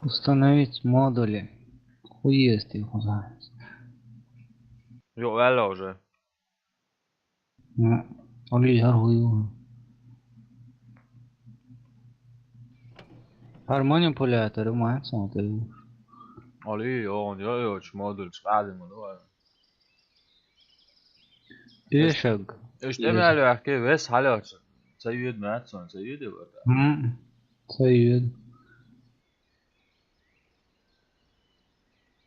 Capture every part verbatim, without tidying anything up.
Установить модули. Хуёсти хуза. Йо, вела уже. Али яр хуё. Гьар манипулятор, ма сон тӀе. Али, йо, йо, йо, чи модуль, чи къадим, давай. Эшаг. Эш Эш. Темяли вахке вес халёч. Ца юд мат сон, ца юд варда. М. Ца юд.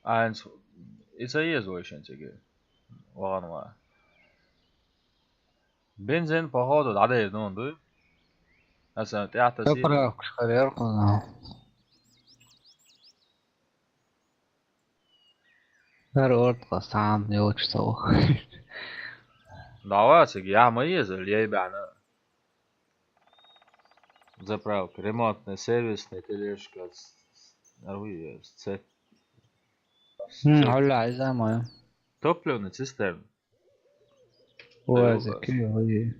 Айнс, ица еза вайшан цеге. Ваган ва. Бензин, походу, дадер дон ду. Аса тяхта си. Заправка шхарер кона. Гьар орд къасан ёч сав. Давай, цеге, я ма еза, лей бана. Заправка, ремонтная, сервисная, тележка, с-, с-, аргуя, с-, цепь. М, Цепь. Алла, иза моя. Топливный цистерн. Ой, Топливный. Закрой, ой.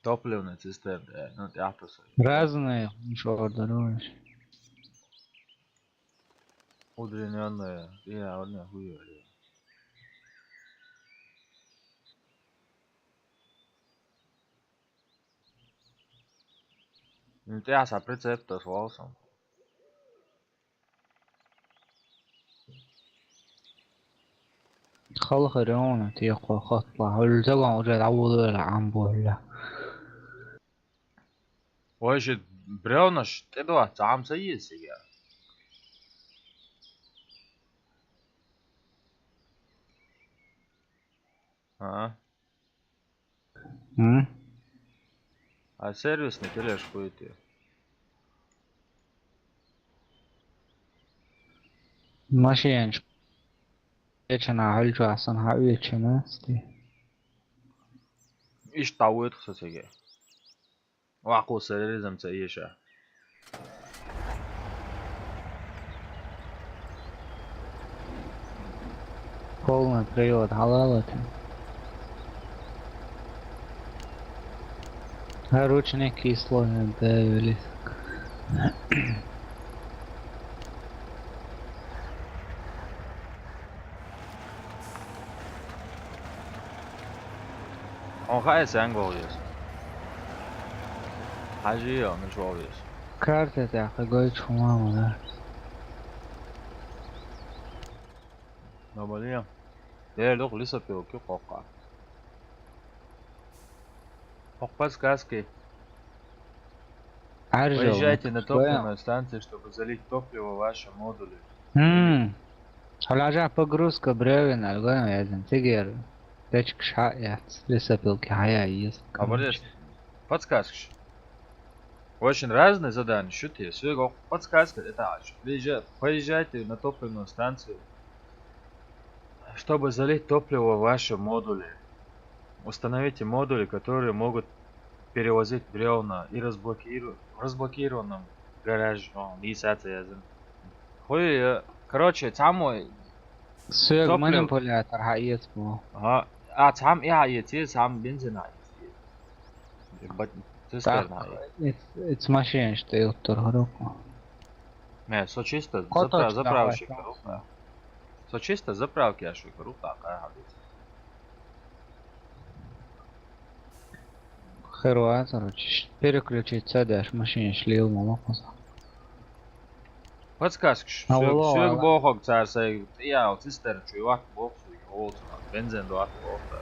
Топливный цистерн, э, ну, тяхта сой. Разные, ну, что, дорогой. Удлинённая. Я, вот нахуй её. Ну, ты аса прицеп-то свался. Халхарёна, тихо, хатла. Ульзаган уже давулура амбула. Ой, же брёнаш, ты два, цамса есть я. А? М? А сервисный тележка хуйти. Машинч. Эчана хальчуасан ха уечана сти. Иш тавует хсасеге. Ваху сервизам ца еша. Полный привод, халал это. А ручник кислый, да, велик. Он хай сангол ес. Хажи он шол ес. Карта тяха гой чумама, да. Набалия. Дер док лесопилки кокка. Кокка сказки. Аржа, Поезжайте на топливную станцию, чтобы залить топливо в ваши модули. М. Халажа погрузка бревен, алган язын, тигер. Печк ша, я, лесопилки, хая, есть. А вот здесь подсказки. Очень разные задания, шути. Свего подсказка, это аж. Приезжа-, поезжайте на топливную станцию, чтобы залить топливо в ваши модули. Установите модули, которые могут перевозить бревна и разблокиру-, в разблокированном гараже. О, не сяца язын. Хуй, э, короче, самой Сёг топливо. Манипулятор, ха, ес бу. Ага. А, сам я ес, сам бензин ха ес. Ебать, цистерна Так, ха ес. Эц, эц машин, что я уттур харуку. Не, со чисто Кото запра-, чё заправщик давай, харука. Со чисто заправки аж харука, а, ха ес. Херватор, ч-, переключиться дашь, машин шлил, молоко. Подсказки, А, сюек, воло, сюек ала. Бохок цар сай, я, вот цистерн, чё, вак, бох, сюек, вот, бензин, вак, бох, да.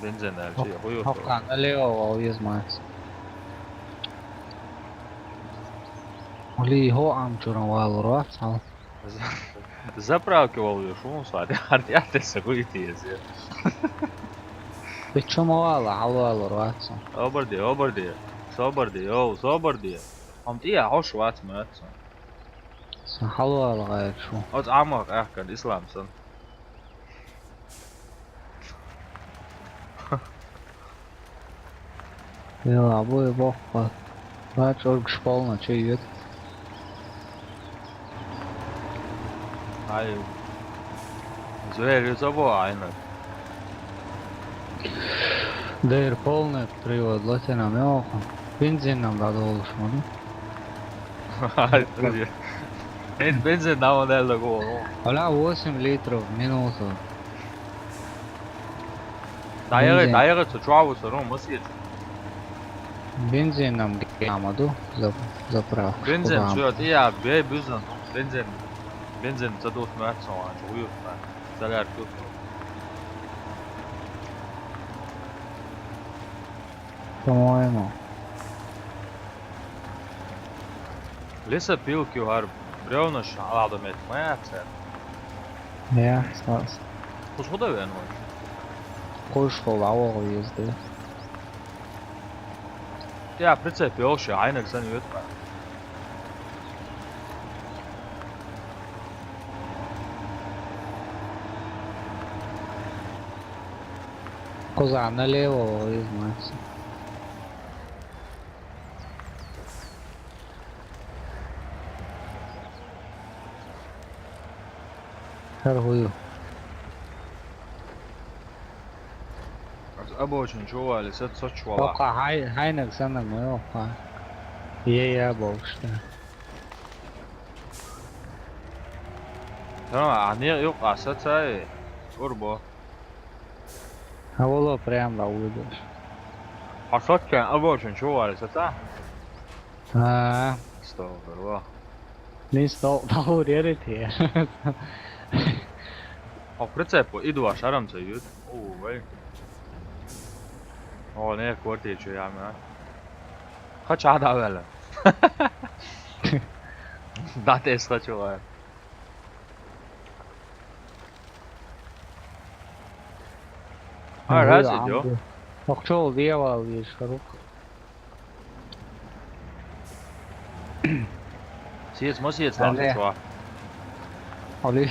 Бензин, да, Хок-, чё, хуёв, хокка, налево, вал, езмац. Ули, хо, ам, чуран, вал, руац, хал. За-, заправки вал, ё, шун, сади, арди, арди, сагуй, ти, ез, я. Ты чё, мала, хал, вал, руац. Оборди, оборди, соборди, йоу, соборди. Ам, ти, я, хош, вац, мац. Сан халвалгъай чу. Оц аммакъ ахкан ислам сан. Йо, абу бохха. Бач, оргш полно, чё йет? Ай. Зверь из обо айна. Дер полный привод латена меоха. Бензином дадолуш мана. Ай, подожди. Бен-, бензин нам он элло го. Оля, восемь литров в минуту. Даяга, бензин. Даяга цо чуаву сору, масиет. Бензин нам гамаду, зап-, заправка. Бензин, чуат, я, бе, бюзан. Бензин. Бензин, цадус мэрцо, а, чуют, а. Цаляркут. По-моему. Лесопилки угар бревнаш аладо мет маяцер. Я, сас. Кус худа вен ваш? Кус хол аво езде. Я, прицеп ёлши, айнак сан юет па. Куза налево, из Макса. Хар хую. Аз обочен чували, сет сочвала. Ока хай, хайнак санак мы ока. Е, я болшта. Тама, а не юк, а сет сай. Урбо. А воло прям да улыбаешь. А сотка, а вот он чего варится, та? А. Что, здорово. Не стол, да, уверит я. А прицеп, иду, а шаром сойдет. О, вай. О, не, квартир, что я, мя. Хочу, а, да, вела. Да, ты что, чувак? А, раз идёт. Охчол дьявол, видишь, рук. Сиец, мо сиец, там чё? Алло.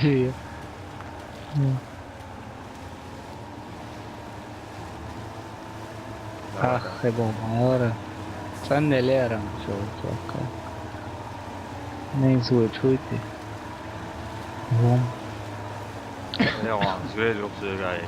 Ах, хебо, майора. Ценнелерам, чё, чё, не изучуйте. Вон. Не, он, зверь, ёпта, гай.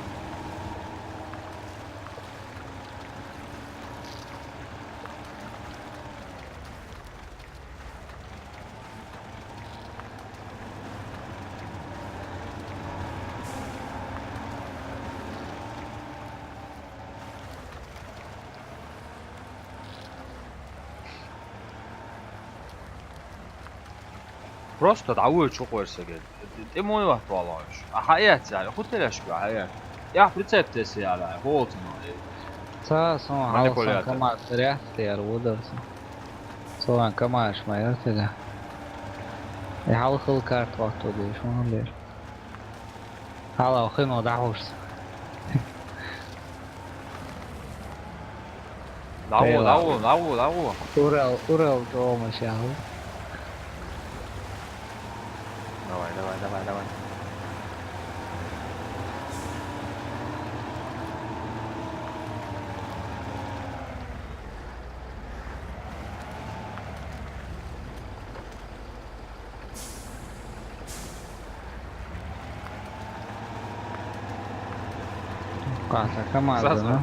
Просто дӀавуй чукъвер сагал. ТӀемуй вахтвалаш. А хӀаят яра, хӀу телешка хӀаят. Я прицеп тес яра, холтма. Ца, сон, манипулятор. Хьалсан КамАЗ ряхтер вударсан. Сон КамАЗ ма яртига. Э, хьалхал карт вахту деш, вон лер. Хьала хино дӀахьуш. Дагу, дагу, дагу, дагу. Урал, Урал чӀогӀа машина. Давай, давай, давай, давай. Къахьа КамАЗ, да?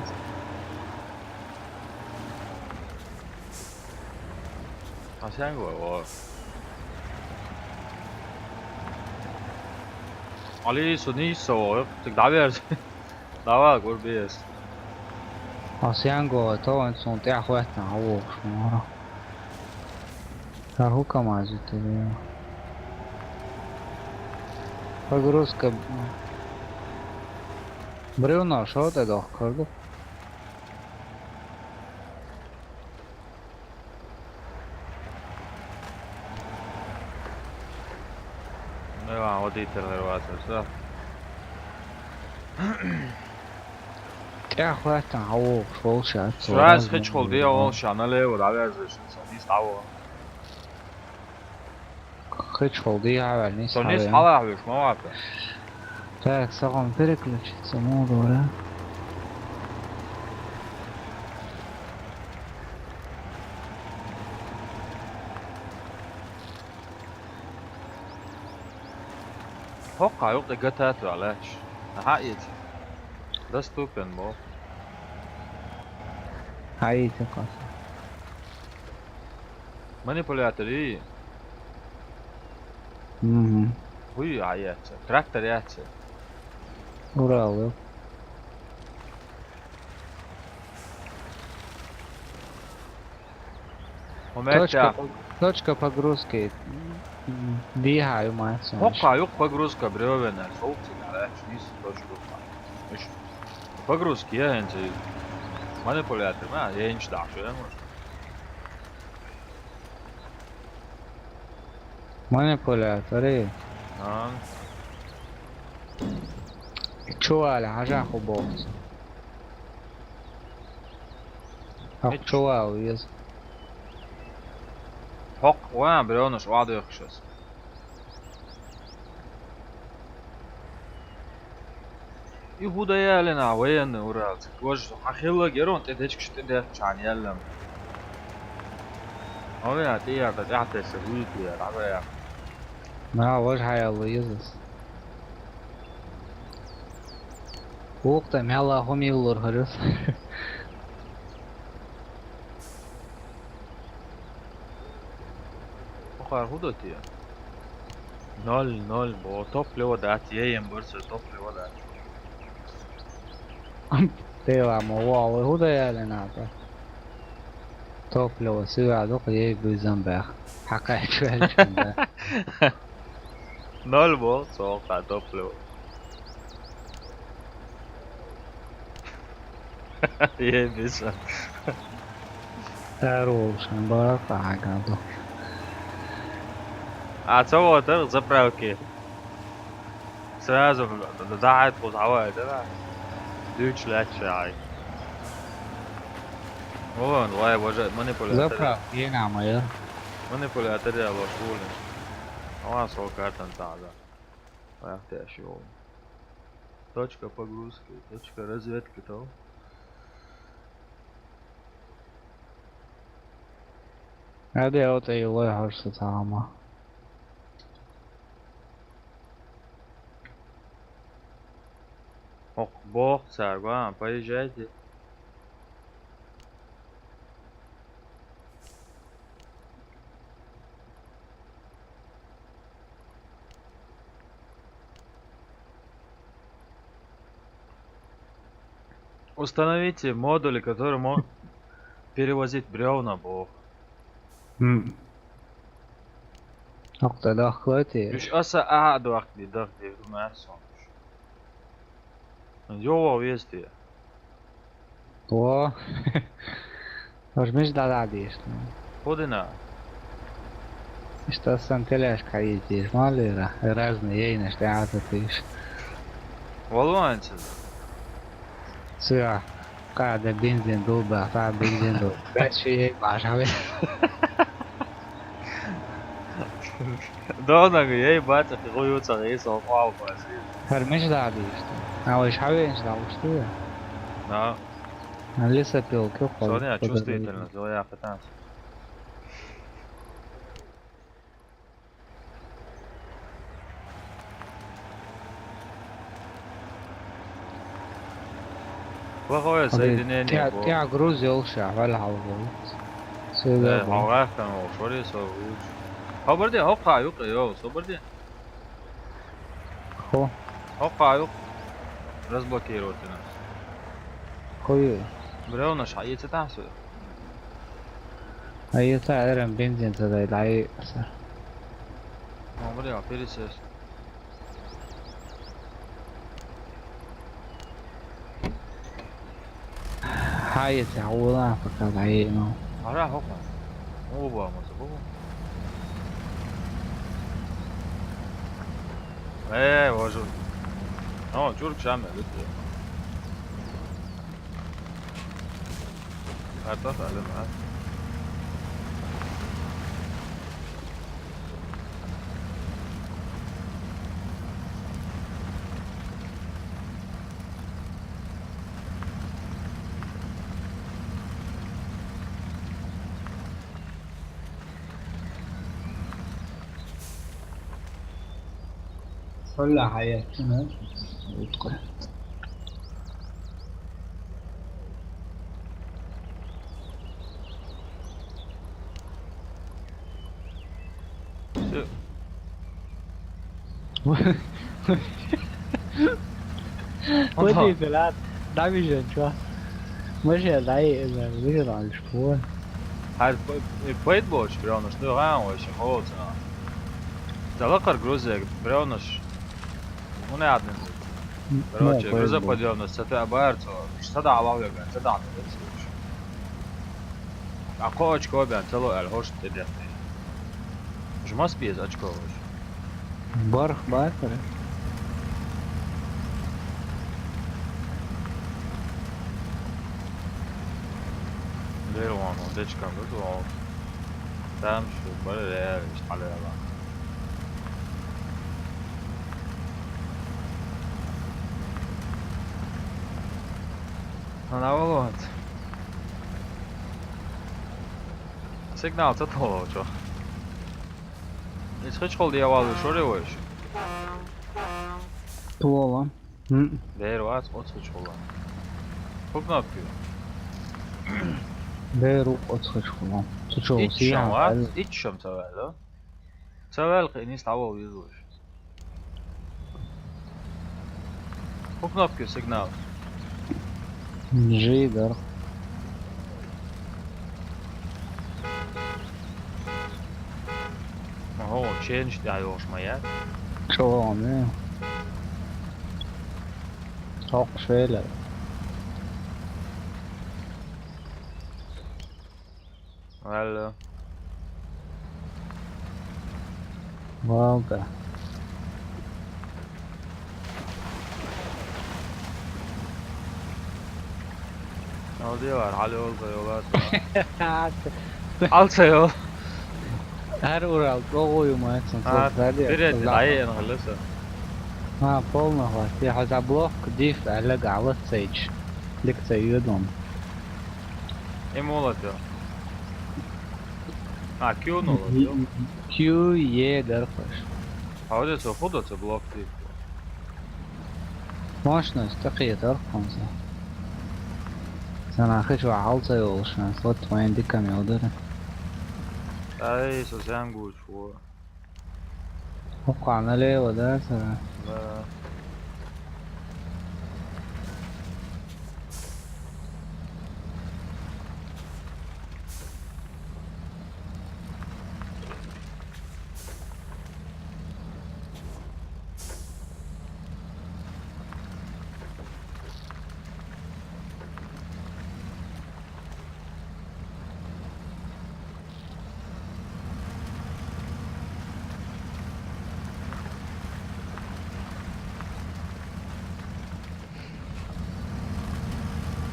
Къасянго, о. Али, сунисо, тик давер. Давай, гурбиес. Къасянго, то он сун тӀехветтан, а вохш, мара. Каргьу КамАЗ ю тӀе. Погрузка. Бревно шо тӀе дохкар ду? Не, а, водитель рваться, всё. ТӀехветтан, а вохш, волша, сразу хечхол дия, волша, налево, давай, значит, не стало. Хечхол дия, а не стало. Низ хьалахь веш ма вац. Так, сагъам переключиться, ну, говоря. ХӀокха юкъе гатату алач. Аха, ит. Доступен бо. Ай, ты как? Манипулятор и. Мгм. Хуй, а яц. Трактор яц. Урал. Точка, точка погрузки. М, двигаю, мать. Хока, юк погрузка брёвен, а солнце горячий, низ точка. Погрузки, я, энди. Манипулятор, ма, я не ждал, что я, может. Манипулятор, э. А. Чували, хажа хубовцы. Ах, чувал, ез. Хок, ва, брёнуш, ва, дёхшес. И худа ялена, военный Урал. Гож, хахилла герон, те дечкш, те дечкш, чан яллам. Овена, те я, да, я, те се, хуй, те я, да, да, я. На, вож хаял, езус. Ух, там, мяла, хумилур, харюс. Охар худа те. Ноль, ноль, бо, топливо дать, е, ем, бързо топливо дать. Тела, мо, вау, худа я, не надо. Топливо, сюда, док, е, бизон бэх. Хакай, чуэль, чуэль. Ноль бо, сока, топливо. Е, бизон. Хорош, барака, агадо. А цо вот, э, заправки. Сразу, да, да, это вот, а, это, да. Дюч лячай. Вон, вай, боже, манипулятор. Заправки, е, нама, е. Манипулятор, я, лош, улин. А, со картан, да, да. Ах, ты ещё. Точка погрузки, точка разведки, то. Аде, вот и лой, хаш, сама. Ох, бог, царь, ва, поезжайте. Установите модули, которые могут перевозить бревна, бо. М. Ох, да, да, хватит. Уж аса, а, да, да, да, да, да, да. Йо, везде. О. Ож миш да да диш. Ходина. Что сан тележка едешь, малера? Разные ейнеш, да, ты пиш. Волонцы. Сюа. Када бензин долба, та бензин долба. Дальше ей бажаве. Дона, ей бача, ты хуюца, ей со, вау, бача. Хармиш да диш. А вы шавен да ушты? Да. Алиса пил, кё хо. Соня чувствительно, твоя пытаться. Плохое соединение. Тя, тя грузил ша, валя халгул. Сюда. Хавгах там, шори со. Хабарди, хока, юк, йо, собарди. Хо. Хока, юк. Разблокировать нас. Хо, ю. Бревна ша, яйца там, сюда. А яйца, эрем бензин тогда, да, и, са. Ну, бля, пересесть. Хай, это, а, ула, пока, да, и, ну. Ара, хока. Оба, мы забыл. Э, вожу. О, чурк шаме, видите. Артас ален, а? Hola, hayatını utku. Водитель, а? Да, вижу, чё? Машина, да, и, э, вижу, там, что? Хьа, п-, э, пайда болчу бревнаш ду гӀан вайша, холца. Ца лакхара грузега бревнаш. ХӀун яхьа деза? Короче, грузоподъёмность ца тоьа бара цо. Уьш ца дахьа лохьа веган, ца дахьа деза уьш. Ткъа кхо очко бен ца ло аьлла, хӀорш тӀедехкий. Уж мас беза очко уж? БархӀ бацара. Дера вон, вон дечкан ду, вон. Там шу бара реально, иштта хьалаяла. Ана валонт. Сигнал ца толочо. Ис хичхол дьявол шоре вайш. Туола. М. Дер вац оцхичхола. Ху кнопки. Дер оцхичхола. Цу чо Иччам сиям вац, вац? Иччам ца ваьлла. Ца ваьлла кхин ис дӀавол визлуш. Ху кнопки сигнал. Жи дар. Ого, ченч тӀехь йолуш ма яц. ЧӀогӀа ме. Хьокхуш велар. Алло. Валда. Алди вар, хьали олда йолас. Алца йол. Ар урал, гогу юмайцун, А, сади, бирет, сади. Ай, эн хилса. А, полно хватит. Я хотя блок, диф, аллега, алацейч. Дик цей юдум. Эмулатё. А, Q ну латё. Q E дархаш. А вот это худо це блок ты. Мощность такие дарханза. Сана хич ва алца йолшна, вот твоин дикам йодыр. Ай, со зангуч во. Хукана лево, да, сара? Да.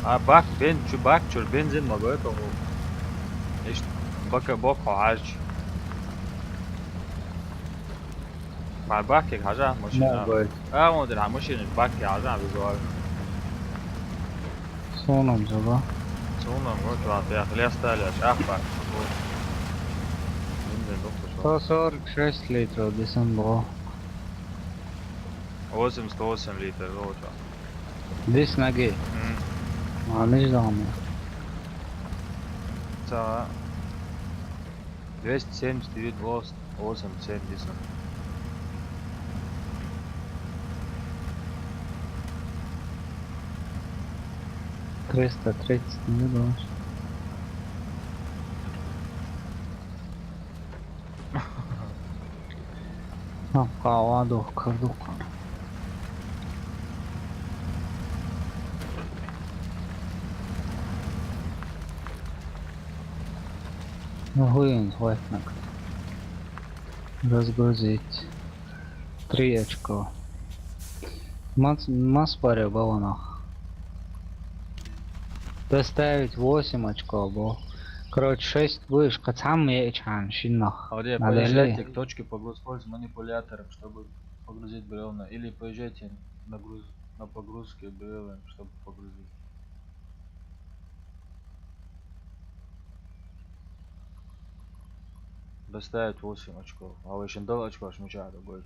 А бак, бен-, чу бак, чур бензин ма гойту. Ишт бака бок хьаж. Ма баккиг хьажа машина. Ма гойту. А, вон дир хьа машина бакки хьажа визуал. Сонам зуба. Сонам го, чуа тях лесталя, шахпа. Бензин дохту шо. Сто сорок шесть литров, десен бо. Восемьдесят восемь литров, вот так. Дис ноги. М. А, не знал, ну. Ца. Двести семьдесят девять лос, восемь семьдесят. Триста тридцать не было. Хавадох кардуха. Ну, хуин хватнак. Разгрузить. Три очко. Мац-, маспаря баланах. Доставить восемь очков был. Короче, шесть будешь, кацам я и чан, шиннах. А где Надо ли? Понижайте к точке погрузпользования манипулятором, чтобы погрузить бревна. Или поезжайте на груз-, на погрузке бревен, чтобы погрузить. Доставить восемь очков. А вы ещё дал очко, аж муча другой.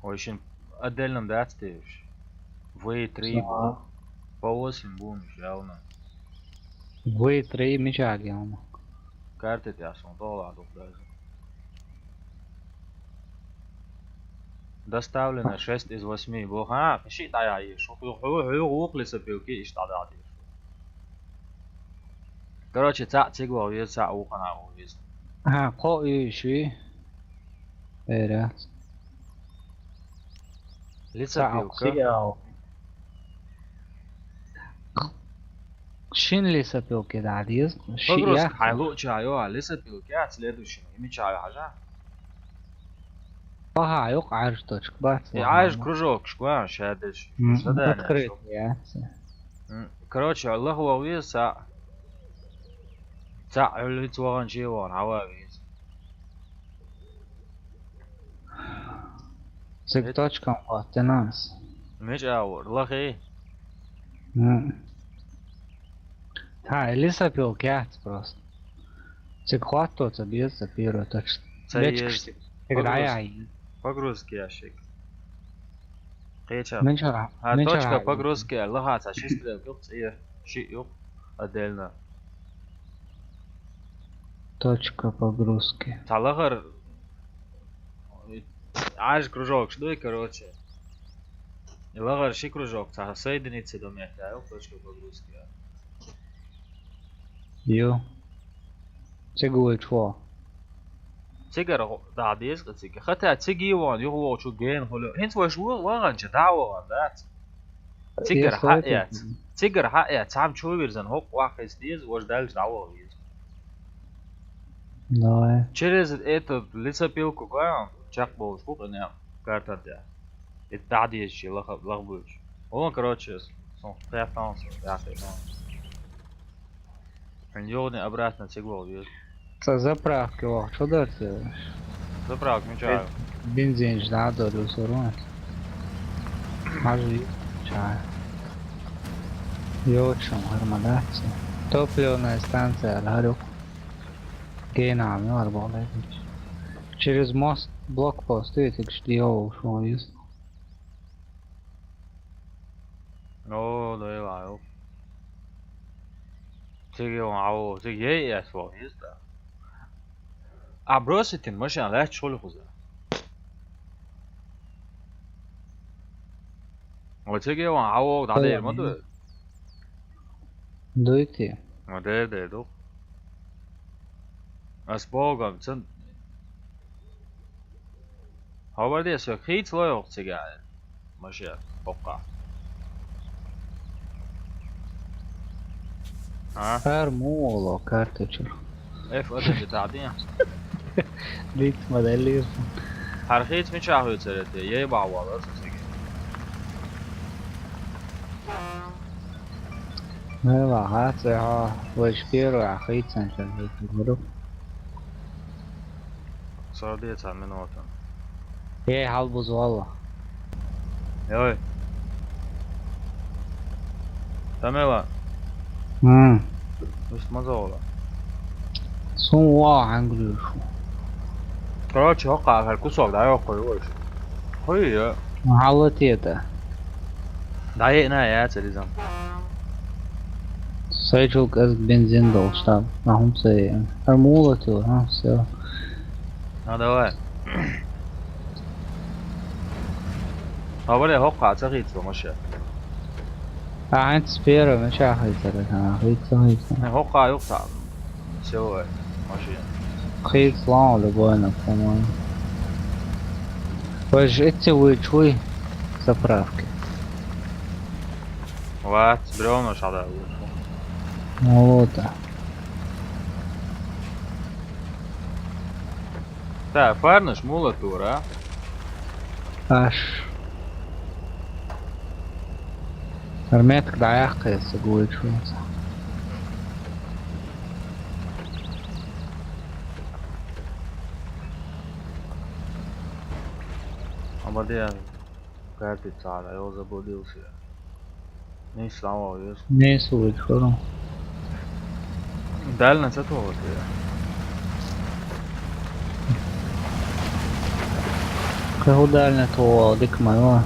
Ой, ещё отдельно дац ты. Вы три. Ага. По восемь будем, явно. Вы три меча, явно. Карты ты, а сон, то ладно, даже. Доставлено шесть из восьми. Бо, ха, ши дӀаяхьа еза. Хьо, хьо, хьо, хьо вукху лесопилке иштта дӀадахьа деза. Короче, цхьаъ цига ваха веза, цхьаъ вукхунна ваха веза. Ха, кхо уьйш вий? Эра. Лесопилка. Цхьаъ ваха. Шин лесопилке дӀа деза. Ши Погрузка яц. Хьайн луъча йо, лесопилка яц, следующий. Мича хьажа? Паха йо, Ӏаьржа точка бац. Э, Ӏаьржа кружокаш, гуан, шадеш. М, задание, открытый яц. М, короче, лаха ваха веза, цхьаъ. Цхьаъ хьуьллица вахана, чу вахана, хьава веза. Цига точкам хӀоттина ас. Мича агӀор? Лахий? М. Ха, лесопилка яц просто. Цига хӀотто ца беза, ца первая точка. Ца беза. Бечкаш цига. Цига дӀаяхьа. Погрузка ящик. Кхеча. Мичара, ха, мичара точка погрузки, лаха цхьа ши стрелка юкъа, цӀе шиъ юкъа, отдельно. Точка погрузки. Цхьа лахара, Ӏаьржа кружокаш дуй, короче. И лахара ши кружок, цхьа соединиться до метта, ю, точка погрузки. Ю. Цига вуй чу? Цигара гӀо-, дӀа деза цига. Хата цига йий ван, юха вогӀучу гена хӀули. ХӀинца вайша ву-, вагӀанча дӀа вагӀан дац. Цигара хьаэц. Цигара хьаэц. Цхьамма чу вирзан хӀокху ваккхийца деза, важа даьлча дӀавагӀа веза. Давай. Через эту лесопилку гуан, чекх болуш бу къинехь, картан тӀехь. И дӀа дезачи лаха, лаха буьйцуш. Вон, короче, сон кхетта, сон яхийна. Хьуна юхане обратно цига ваха веза. Цхьа заправке ваха чу дара те? Заправка мича? Бен-, бензинаш дӀа а дора, юсур ван. Хьажа ча. Йочун хӀара ма дац. Топливная станция аьлла хӀара юкъа. Гена ма вара боху дайдинчу. Через мост блокпост ю, тигаш дӀайолуш ву веза. О, дой вайо. Цига ван хьо, цига яй эс ван, иза да. А броситин машина лаьтташ хуьлу хуза. О, цига ван хьо, дӀадер ма ду. Дуй те? Ма дер, дер ду. Ас богам, цан. Хьо вара де, со хийца лойгӀу цига. Машина, хӀокхахь. А? ХӀара муха волу карточура? F один де тахь ден? Диц модель иза. ХӀара хийца мичахь хуьйцура те? Яй бахьа вала аса цига. Мела, хьаца хьо, вайша первая хийцан чан хийцан гура. Сар де цхьа минута. Э, хьалбуза валла. Йой. Тамела. М. Вист ма зовла. Сун ва хьангулуш. Короче, хӀокхахь хӀара кусок дӀайоккхур ву аша. Хуй, я. Хьалла тета. ДӀаеъна яцара иза. Сайчул кӀезиг бензин долуш тӀаккха, нахьун ца еана. ХӀара мула тила, хӀа, всё. Ну, давай. Хьо вале хӀокхахь ца хийцало машина? А, хӀинца первая мичахь хийцара, хӀа, хийца, хийца. Не, хӀокхахь юкъа цхьа. Всё, машина. Хийцало любой, по-моему. Вайша эцци вуьйчу вуй заправке. Вац, бревнаш хьалха вуьйчу. Ну вот. Та, фарнаш мула тура, а? Аш. ХӀара метка дӀаяккха аса гойчу ваца. Амма де, картица хьала, я уже заблудился. Нийса дӀавахана веза. Нийса вуьйцу хӀара. Дальность ца тухуш веза. Кхин хӀун дальность тухуш веза, дика ма ю.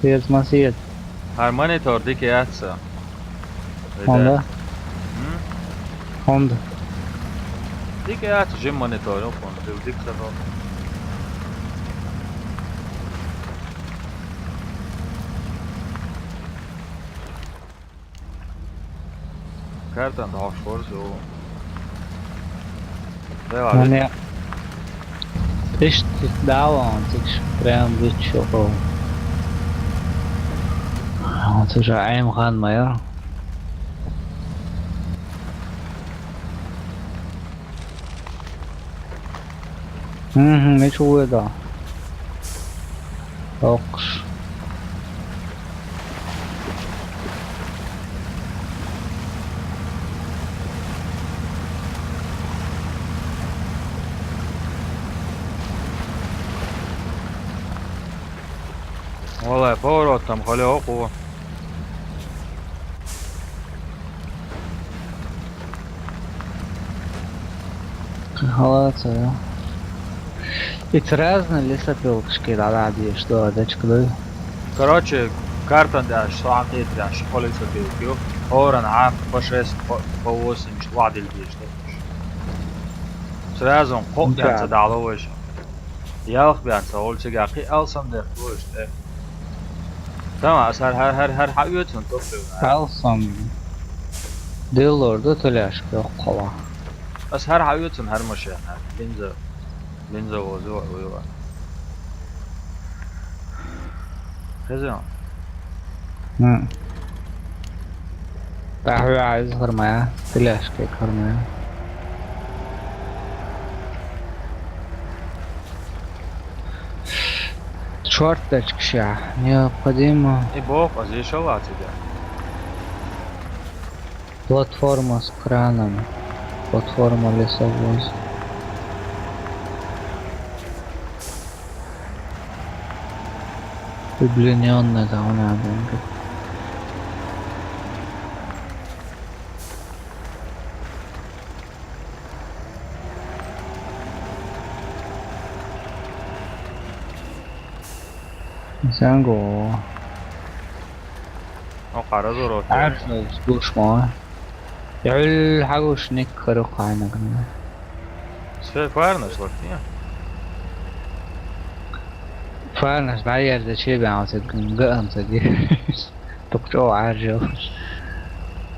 Кхерца ма сета. ХӀара монитор дика яц сан. ХӀунда? М? ХӀунда? Дика яц, жима монитор ю хӀунда, дика ца хӀунда. Картан дӀахьош вара со. Дела Ан вит. я. Иштта дӀаван цигаш прям виччо хов. Оцу жа Ӏемхан ма яра. Мгм, мича вуй да? Оккхуш. Валлай, поворот там халё окъу. Халаца, я. Итт разный лесопилкашки дӀададеш до дечка дуй. Короче, картан даш, со хьан кхетараш, кхо лесопилка ю. Хоран Ӏа, по шесть, по, по восемь, что вадил деш. Сразу кхо Да. бянца дало вайша. Ялх бянца, ол цига кхи алсам дехк вайш тӀе. Тама, ас хӀар, хӀар, хӀар, хӀар хьаоьцун топливна. Алсам. Диллор ду тулешка йоккхала. Ас хӀар хьаоьцун хӀар машина. Бензо. Бензо возу, возу. Хеза. Хм. ТӀехьа ваьӀиза хӀара ма, тулешка хӀара ма. Чёрт дечка ша. Необходимо. И бог, а здесь шалла тебя. Платформа с краном. Платформа лесовоз. Удлинённая там надо. Санго. О, къара зуро. Арчнус гушмо. Юл хагуш ник хару къайнагна. Сфе фарнаш лартия. Фарнаш дайер да чебан сад ган сад. Тукчо аржо.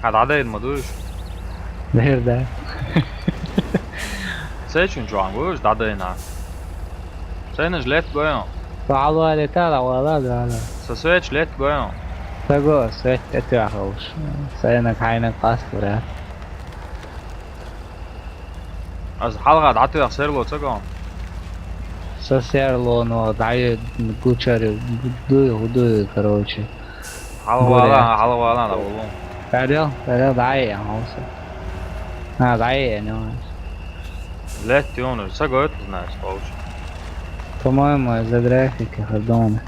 Хьа дӀадайр ма дуйш? Дер да. Сайчун чуан гуйш дӀадайна. Сайнаш лет гойон. Вала лета, вала, вала. Са свеч лет гойон. Саго свеч это ахуш. Сайна кайна пас, брат. Аз хьалха дӀатоьх серло ца гон. Са серло, но дӀай гучари дуй, дуй, короче. Хьалха вала, Буря. Хьалха вала, да, улун. Дарел, дарел, дӀай, а, хьалса. А, дӀай, а, ну. Лет, ты он, ца гойт, знаешь, получше. По-моему, из-за графики, ходоны.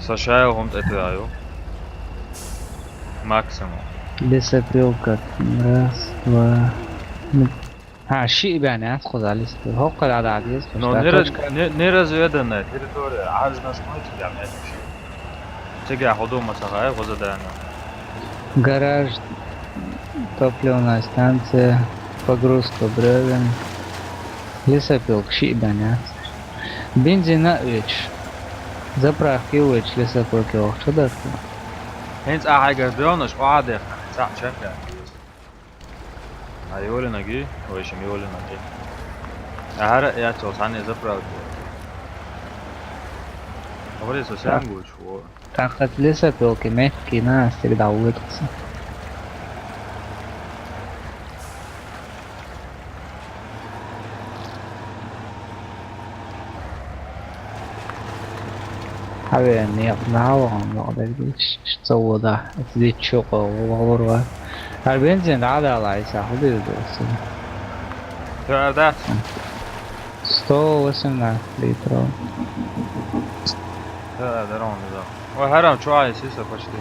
Са шайл хӀунтӀетуяю. Максимум. Лесопилка. Раз, два. Ну, а, шиъ баьнна яц кхуза лесопилка. ХӀокхуьра дӀа деза, Ну, кхуза нера-, точка. Не-, неразведанная территория. Аж нас мой тебя, я вообще. Цига хӀу ду ма ца хаьа, кхуза даьнна. Гараж, топливная станция, погрузка бревен. Лесопилка шиъ баьнна яц. Бензина а оьцуш. Заправка йоацаш лесопилка йохчу даккха. ХӀинца ахьа хьайгара бревнаш охьа а дехна, цхьаъ чекхъяьлла. А йолинаги, вайшим йолинаги. ХӀара а яц, цхьанне заправка. Хабаре со сян гуч, во. ТӀаккха лесопилка мехкина, стигда улица. Хьавеана некъ дӀа а вахана, бакъдерг ца вода. Оцу дитт чу кхо вахалур вара. ХӀара бензин дӀа а дала, Ӏийса, хӀун дийр ду оцу? Тоьар дац? Сто восемнадцать литров. Да, да, ровно, да. Ой, хӀара чу Ӏийса, почти.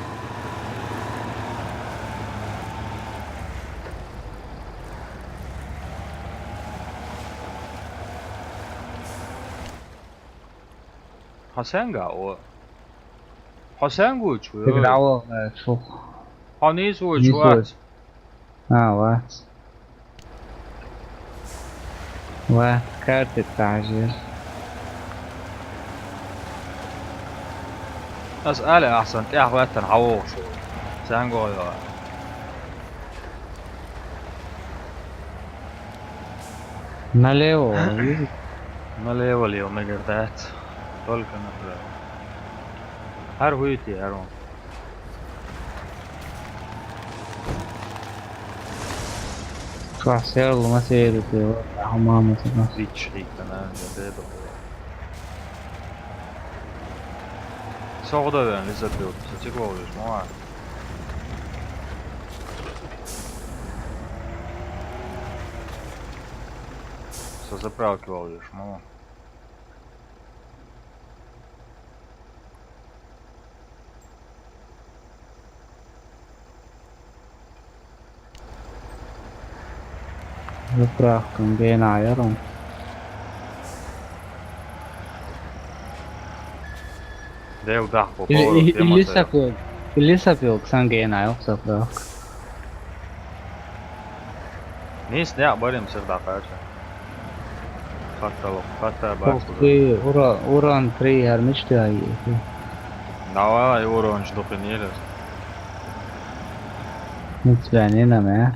Хьо сенга а? Хьо сенга вуй чу? Цига дӀавахана чух. Хьо нийса вуй чу? Нийса вац. А, вац. Ва, карта тӀе хьажийра. Ас али ахьсан тӀехь хӀоьттина хьан вогӀуш ву? Сенга вогӀу? Налево, видишь? Налево, лево, мегар дац. Только направо. ХӀара хӀуйти, хӀара вон. Шо серлу ма серу те, вот, а мама тебя. Вич хикана, я деду. Согда вен, лиза пил, сатик волиш, ма. Со заправки волиш, ма. Заправка, генайрон. Дел даху. Или, поворот, или, или тема сапил, или сапил, ксан генайрон заправка. Нийса дӀа барим сир дӀакхача. Хаттало, хатта бац. Ох ты, ура-, уран три, армичты ай. Давай, уран, что ты не лез. Nic bennene, ne?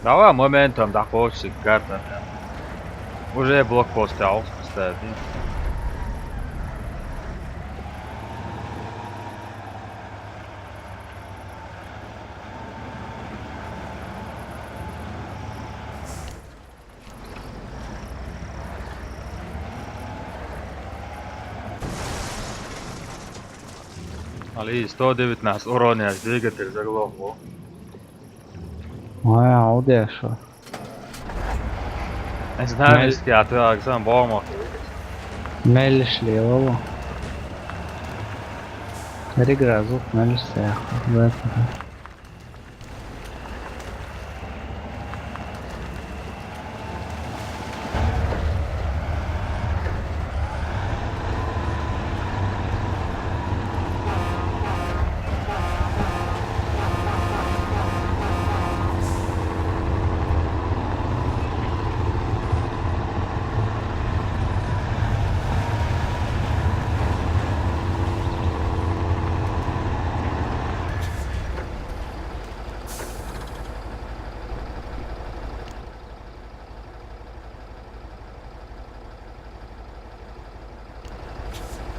Давай моментом дӀакхоча карта. Уже блокпост аус, кстати. Али сто девятнадцать урона, аж двигатель заглох. Ой, а удеша. Es nezinu, kā tu āgzām bomo. Melis lielo. Rigrā zuk melis, jā.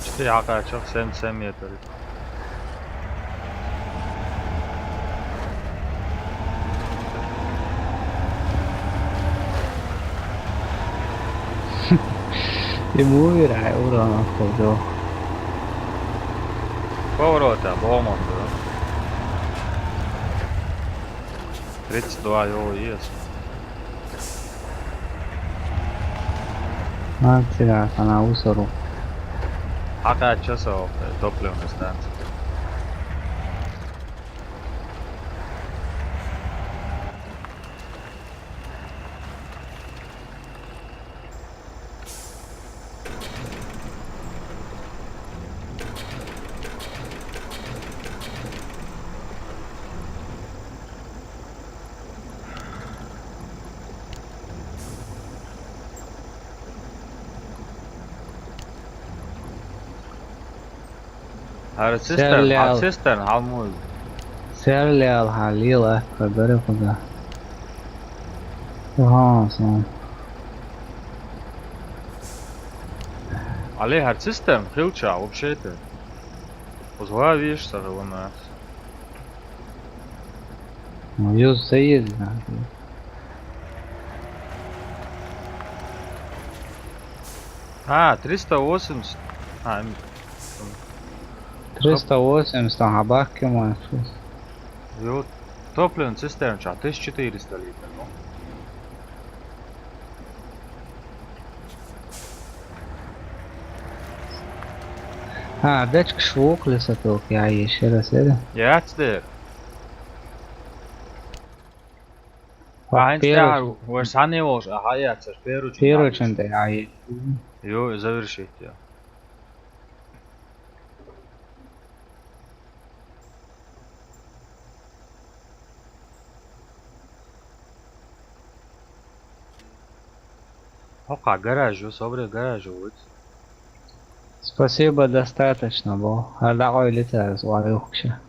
Четыре акачок, семь, семь метров. Ему верай, урон отходил. Поворота, бомба. Тридцать два его есть. Антира, она усору. Пока часов, э, топливная станция. ХӀара цистерн, хӀара цистерн, хьалмуй. Серлиал хьалил атта гари худа. Ага, сон. Али, хӀара цистерн хилча, вообще-то. Узвавиш, сажалана. Ну, юз заезд, да. А, триста восемьдесят. А, м, там. Триста восемьдесят, ага, бак ему. Йо, топливный цистерн, ча, тысяча четыреста литров, ну. А, дечка швук лесопилки, а ещё раз это. Я отстер. А, инстаграм, вы сами его же, ага, я отстер, первый чин. Первый чин, да, а и- Йо, завершить, я. Ока гаражу, собре гаражу, вот. Спасибо, достаточно, бо. Ала ойлитарас, варюхча.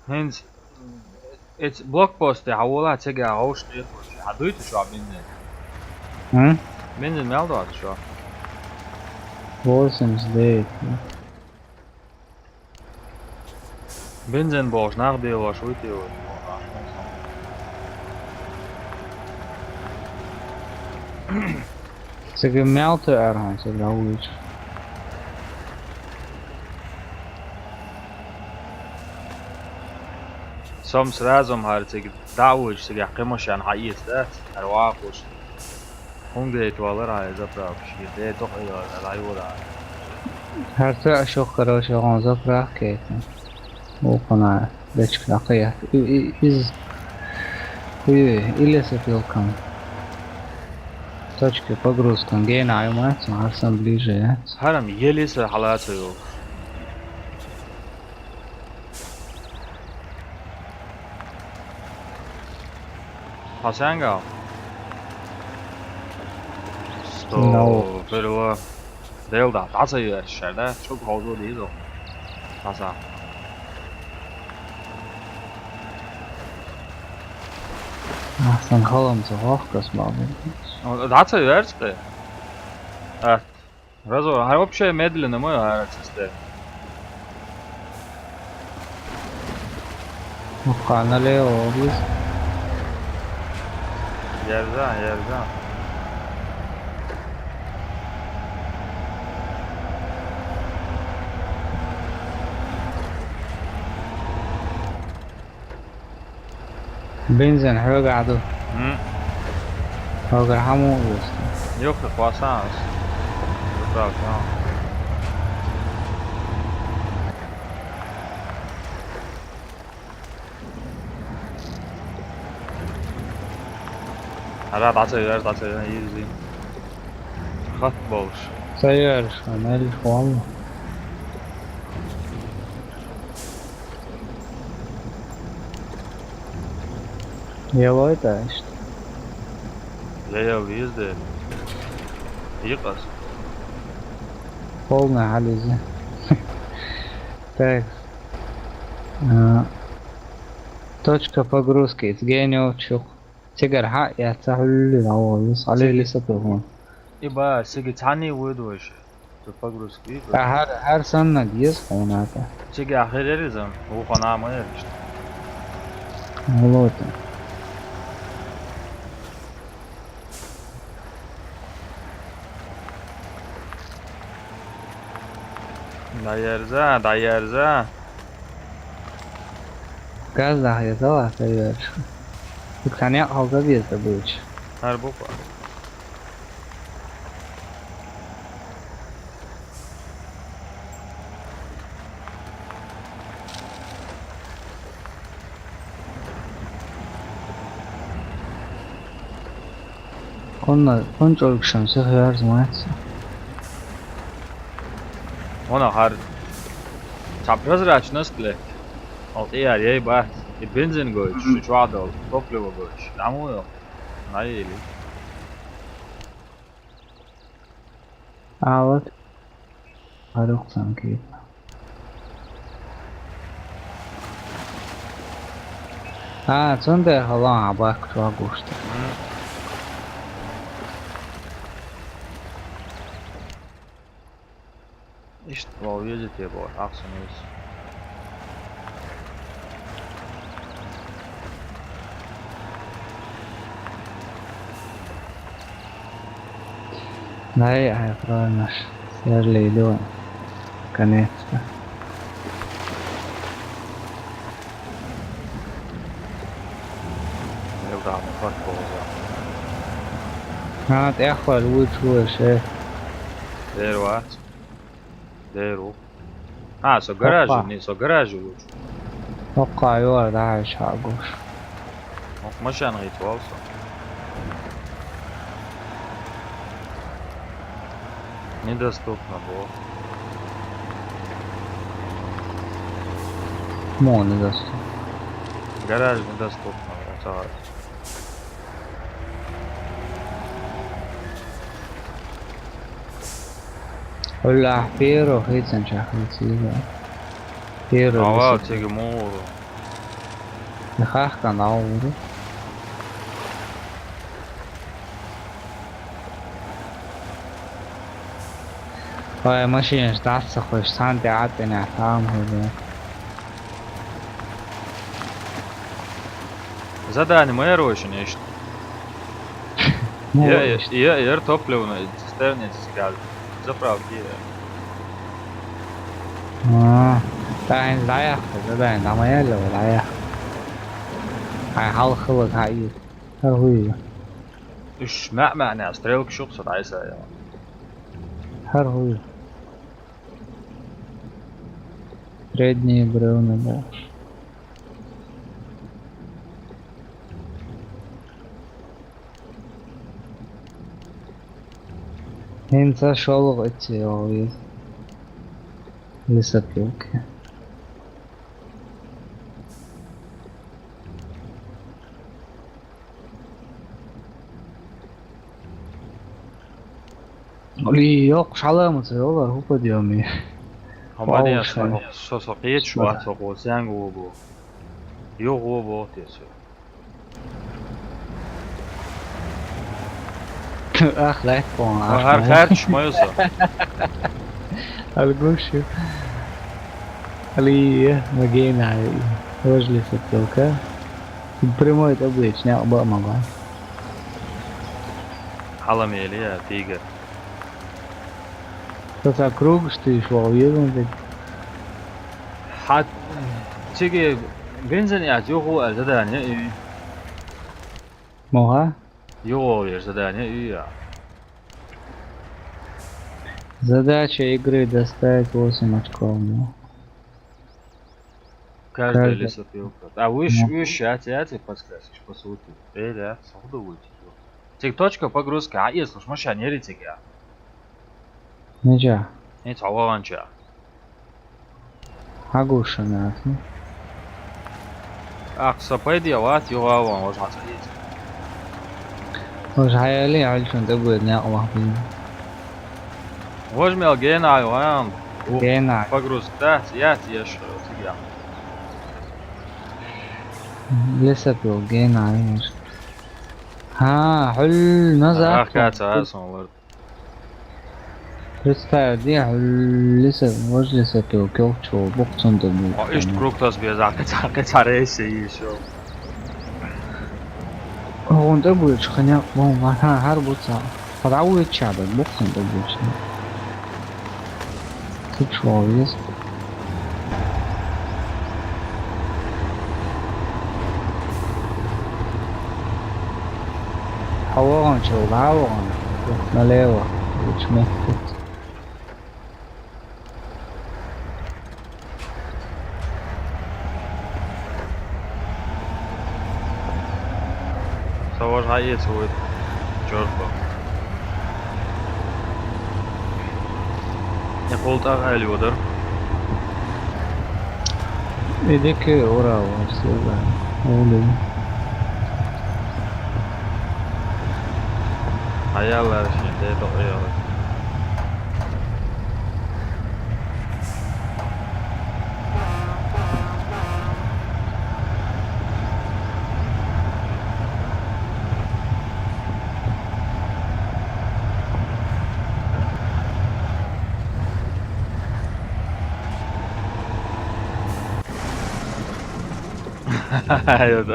Хинц, эц блокпосте, а вола цега, а уж не хоче. А дуйте, что обинне? М? Бензин мел доацаш шо? Восемьдесят девять. Бензин бохуш нах белош вуй те вай. Цига мел тоьар хьуна, цига дӀавуьйцу. Со-м сразу-м хӀара цига дӀа а вуьйцуш, цига кхин машен хьаэца дац, хӀара вакхуш. ХӀунда гайта валара хьан заправка шен? Де токъа йола, дӀайора. ХӀара ца а шух, короче, хьуна заправка яйта. Вукхунна дечка дӀакхаетта. И, и, из, и, и лесопилкан. Точка погрузкан гена ю мац, хӀара санна ближе яц. ХӀара-м еле са хьалаца йолуш. Хьо сенгал? Стопирла. Дел да, дӀа ца йоьрзуш шаьра, да? Чуг хьовзо деза. ДӀа ца. Ахсан халам ца хох кас ма бу. О, дӀа ца йоьрзу кхе? А, Разор, хӀара вообще медленно ма ю хӀара цисте. Вукхана лево виз. Ерза, ерза. Бензин хьоьгахь ду. М. Хьоьгара хьан муха вуьсу? Юххе кхоссана ас. Заправка, а. ХӀара дӀа ца йоьрзу, дӀа ца йоьрзу, иза. Хатта болуш. Ца йоьрзуш, мел валла. Ялой тӀе иштта. Я, я, везде. Йикъас. Полный хьализи. Так. А, точка погрузки, it's генио чух. Цигара хьаъ яц, ца хьуьллуьйтуш вогӀу, хьале лиса тухун. И ба, сиги цхьанний вуьйду вайша? Цу погрузка вийду? Ткъа хӀара, хӀара санна деза хьуна тӀе. Цига хир яра иза, вукхана ма яра иштта. Гьалота. ДӀаерза, дӀаерза. Газ дахьа еза ва, ца йоьрзуш. Цу цхьана якъ хьалха беза буьйцу. ХӀара бу-кх. Кхунна, кхунна чӀуьргашна сиха йоьрзу мац. Вона хӀара. Цхьа прозрачность ле. Ол тӀе яр яй бац. И бензин гойтуш, шу чохь долу, топливо гойтуш. ДӀа муха йо? ДӀа йели. А вот. Арюксан кийпа. А, цундела хьалха а баккхачу вагуш ду. М. Иштта вал веза те боху, ахсана веза. Най, ай, правильно ж. Серле идём. Наконец-то. Ил дама фак болза. А, тӀехваьлла вуьйцуш ву ше. Дера вац. Дера ву. А, со гаража, не, со гаража вуьйцу. ХӀокху йора дӀахьаьжча хьа гуш. ХӀокху машен гӀийца вал со. Недоступно боху. Муха недоступно? Гараж недоступно, вац. Хьуьллахь первый хийцинчохь хийца иза. Первый. Ава, висит. Цига муха ву? И хахкан дӀа ву. Вай, машинаш дӀасахуш, цхьана тӀе а тӀенехь, там хӀума. Задание ма яр вай шуна иштта? Ну, я, я, иштта. Я, яр топливный цистерни цигал. Заправки. А, тӀаьхьа дӀаяхка, задание дӀа ма яьлла, дӀаяхка. Хьайн хьалха хилар хьаийца. ХӀара хӀу ю? Уьш маьӀ-маьӀна стрелкаш ю-кх со дӀасаяьлла. ХӀара хӀу ю? Средние бревна, да. ХӀинца шолгӀа эццехь йогӀу иза. Лесопилка. Ли, йоккхуш хьала ма ца йолара, хӀу подъёме. Хьо ма ден, со, со, со кхеташ вац, со кхо сенга вон бу. Юха вон боху те со. Ах, лаьтта вон, ах, хӀара кхаьрдаш ма ю со. Ала гуш ю. Али, ма генай, важа лесопилка. Прямой тӀе а боьдуш, некъ бан а ма бан. Хьала мели я, тигр. Сан кругаш тийша вогӀу везан дерг. Хьан цига бензин яц юха аьлла задание и? Муха? Юха вогӀу веза задание и я. Задача игры: достать восемь очков, ну. Каждая лесопилка. А уьш, уьш яц, яц и подсказкаш, по сути. Э, яц, хӀу ду вуьйцу? Цига точка погрузки, а если уж машина яри цига? Мича? ХӀинца хьо ваханча. Хьан гуш ю нах? Ах, со пайде вац, юха а ван, важа хьан ца дийца. Важа хьан яли, хьал шун тӀе буьйр некъ вахбина. Важа мел гена а ван. Гена. Погрузка дац, яц, еш, цига. Лесопилка гена а еш. Хьа, хьул назад. Ах, каца, сон лар. Представь, де, хьул леса-, важа лесопилка йолчу букъ цунна тӀе буьйцу. О, иштта круг тас беза, кхин цхьа, кхин цхьа рейс е йиш йолу. ХӀунда тӀе буьйцу, хьан некъ боху, ма хьан хӀара бу цхьа. Хьо дӀавоьдуча дара, букъ цунна тӀе буьйцу. Цига чу вогӀу веза. Хьо вогӀанчул дӀа а вогӀана, налево, лучше метте. Со важа хьаэца вуьйцу. Чорхо. Я кхул тӀаккха аьлла йодара. И дика ура ван сила. Улин. Хьаяллара шен де тӀе а яла.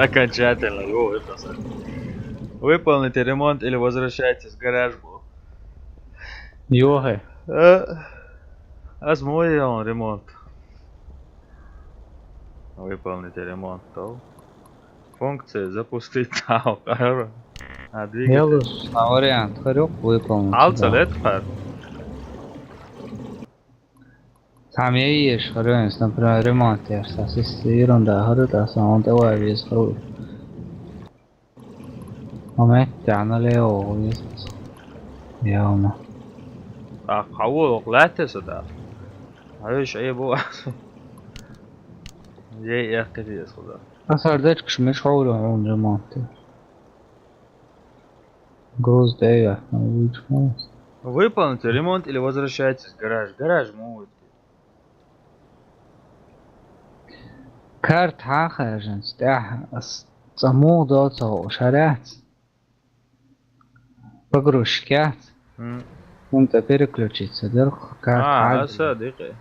Окончательно, йо, это самое. Выполните ремонт или возвращайтесь в гараж, бо. Йохе. Э, аз мой он ремонт. Выполните ремонт, то. Функция запустить тау. А двигатель. Ялус, а вариант, хорёк выполнить. Алца лет хар. Там я еш, хорёнс, например, ремонт я, сасис ерунда, хорёк, а сан он тӀе вай вез, хорёк. Момент, тяна лево, вез. Явно. А, хьаво, лаьттаса да. Хьаьш, э, бу. Ей, эхкатес худа. А сардачкаш меш хьовлу хьун ремонт. Груз тӀе а, вуьйцу хьуна. Выполните ремонт или возвращайтесь в гараж. Гараж муха вуьйцу? Карта хьан хаьржинца тӀехь ас цӀа муха доцу хьо шаряц? Погрузчик яц? М. ХӀунда переключиться дерг, как А, хьаьдда. Аса дикъе.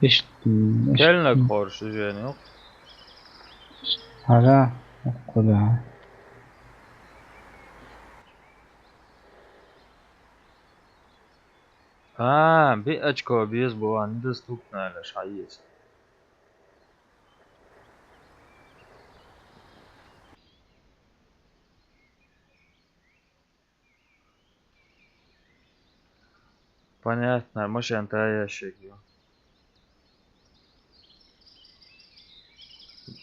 Ишт, м, ишт, Келнаг м. Хорш жени. Хьажа, куда? А, би очко без была недоступна лишь хаис. Понятно, машен та ящик ю.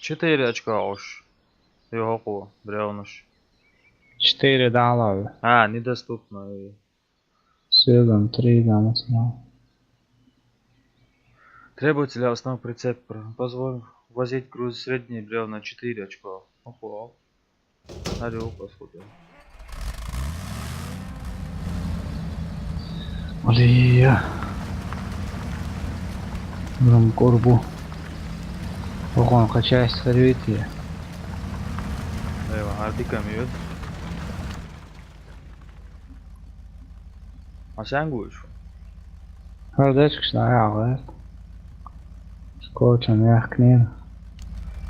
Четыре очка уж. Його бревнуш. Четыре дала. А, недоступно. Всё, там три, там, всё. Требуется ли основной прицеп? Позволь возить груз средние бревна четыре очко. Охо. Ари, охо, сходу. Алия. Рум корбу. Охо, качайся, схорюйте. Эва, ардика миют. А сен гуш? ХӀара дечкаш дӀаяхьа гӀерта. Скотчем яхкнина.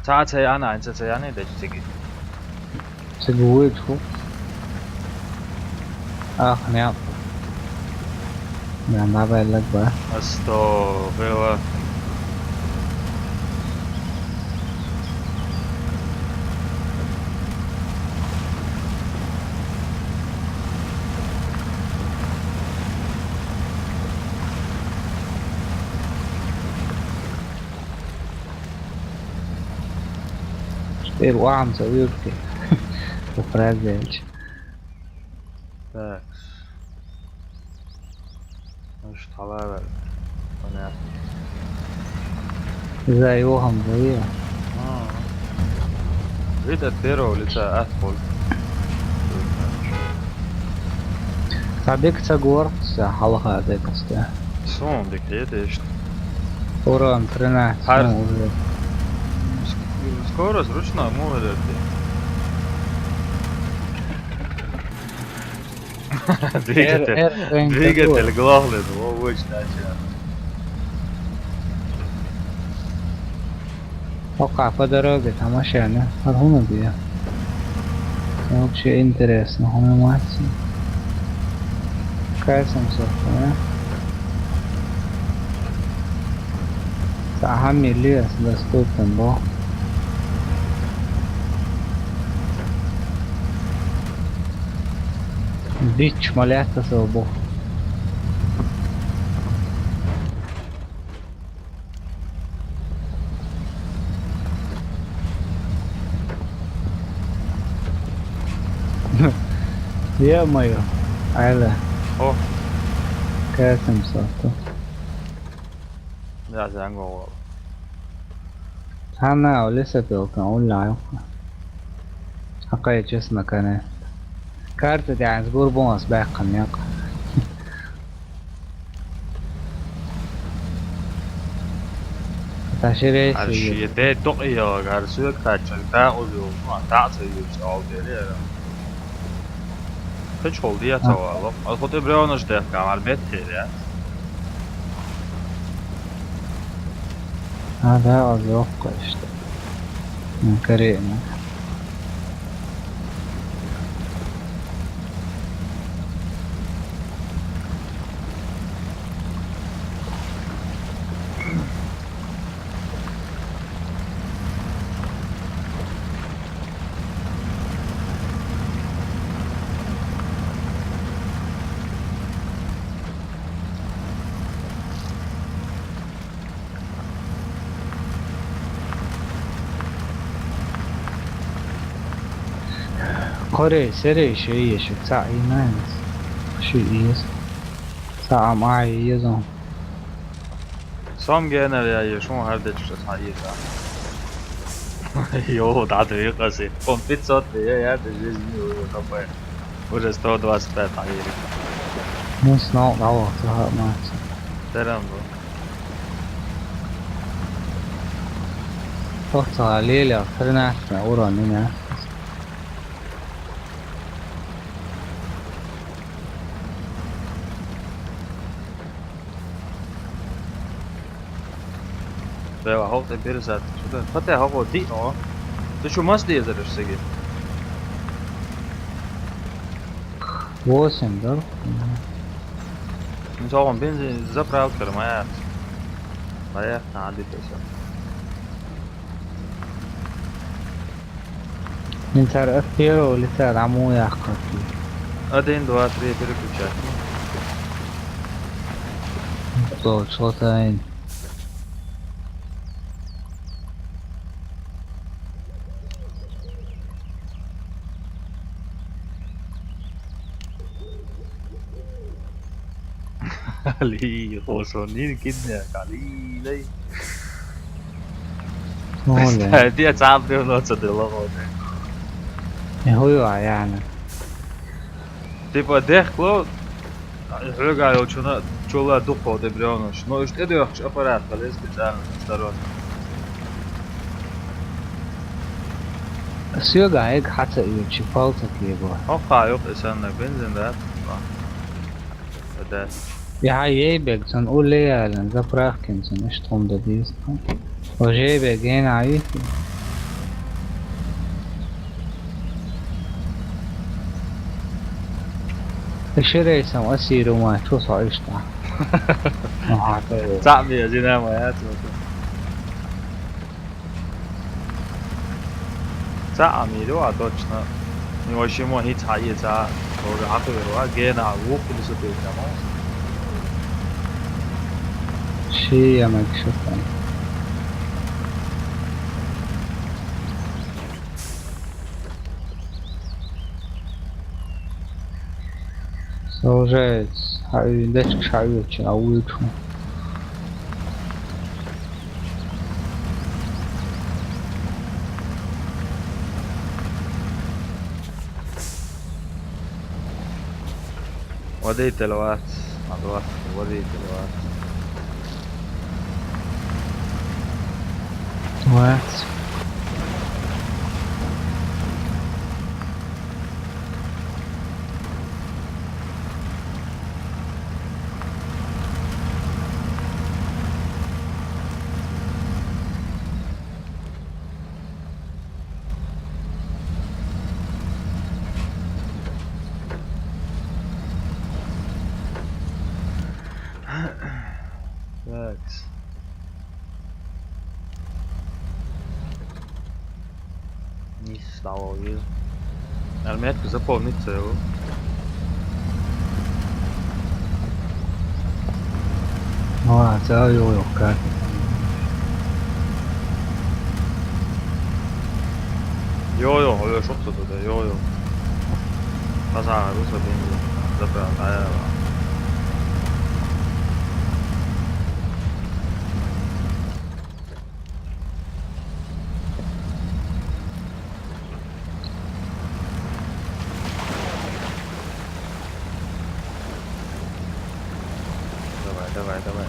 Цхьа а ца яьнна, хӀинца ца яьнна дечка цига? Цига вуйчу хӀу? Ах, нет. Нана, давай, лаг, ба. Астагфирулла. Теперь вам за вилки. По правде. Так. Ну что, ладно. Понятно. За его хам за его. А. Вид от первого лица, от пол. Цхьа дика ца гор, ца хьалха дика ца. Суна дика хеташ. Урон тринадцать, Хар- ну, уже. Ск-, скорость ручная, муха дерти. Двигатель. Эр, эр, эр, Двигатель эр. Главный, ну, обычно, а чё? Пока по дороге там машина. А вон где? Вообще интересно, понимаете? Какая семьсот, а? Цхьа хӀама лес доступен бо. Бичча ма лаьтта со бо. Ё-моё, Ӏела. О. Касим сохта. Да, зангон вала. Цхьанна а лесопилкан уллахь йоккха. Хьакхайча наконец. Карта тӀехь гурбонас баьккхина некъ. Та ши рейс Ар вийя. Ши де докъ йо, гар суьг кхаччалг, та уз йо, та ца юрча ал дери яра. Кхычхул дия ца вало. Аз хутӀи бревнаш дехка, мар бет хире. А, да, аз йоккха иштта. М, карема. Кхорей, серей ши еза, цхьаъ ийна хӀинца. Ши еза. Цхьаъ ма еза. Сом генер я еза, шун хӀара дечуш цхьаъ еза. Йо, дӀадуьйкъаси. Кхун пятьсот я, я, ты жизнь не уже хапай. Уже сто двадцать пять хьаери. Ну, снова дӀавахта хӀаъ маца. Терам бу. Ох, ца лелех, тринадцать на уровне, на. Ва хӀокху тӀе бирзат. Шу дан, кхата хӀокхо диъ хьо. Шу мас дезараш саги? Восемь, да? Ин согӀун бензин заправкара ма яц. Ма яц, на, дитаса. Ин цара от первого лица дӀа муха яккхар? Один, два, три, переключать. Кто, что-то ин. Али, хо со нин киднех, Али, лей. Оля. Диа цхьа а бревно ца делла гӀо де. Я хӀуй а яна. Типа дехкло, хьоьга йолчуна чула дукхо де бревнош. Но уьш тӀедоьхкуш аппарат хилла специально сторон. Соьга хьега хьаца оьцу, палца кего. Хьокха юкъа и санна бензин дац. Дац. Я хьан ей бег цун улле ялан, заправкин цун иштта хӀума дан деза. Уже бег гена а вихи. Ши рейсом асийра ма чу со иштта. Ага, то есть. Цхьаъ бен зина ма яц вака. Цхьаъ а мийра вац точно. Ни вай шимма хӀинца хьаэца, хӀора хьакхуьйра вац, гена вукху дису тӀе ма. Ши я ма кшутан. Со уже хьаъ-, дечкаш хьаоьцуш а вуьйцу. Водитель вац, а двадцать водитель вац. Вац. Такс. Нийса дӀаволла веза. Ара метка запомнить ца йо. Ва, ца йо йо карта. Йо, йо, хьо йо, шух ца туда, йо, йо. Хаза, руса бензин. Заправка, ая. Давай, давай, давай.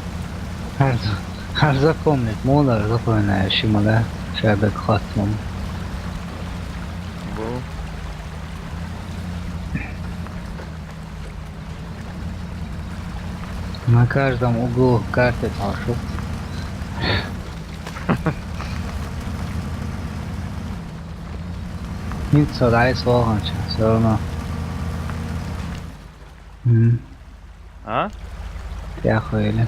Хьарза, хьарза комнат, молар запоминаешь, ма да, шабек хатмун. Бу. На каждом углу карты пашут. Ниццо дай слоган сейчас, всё равно. М. А? Я хуели.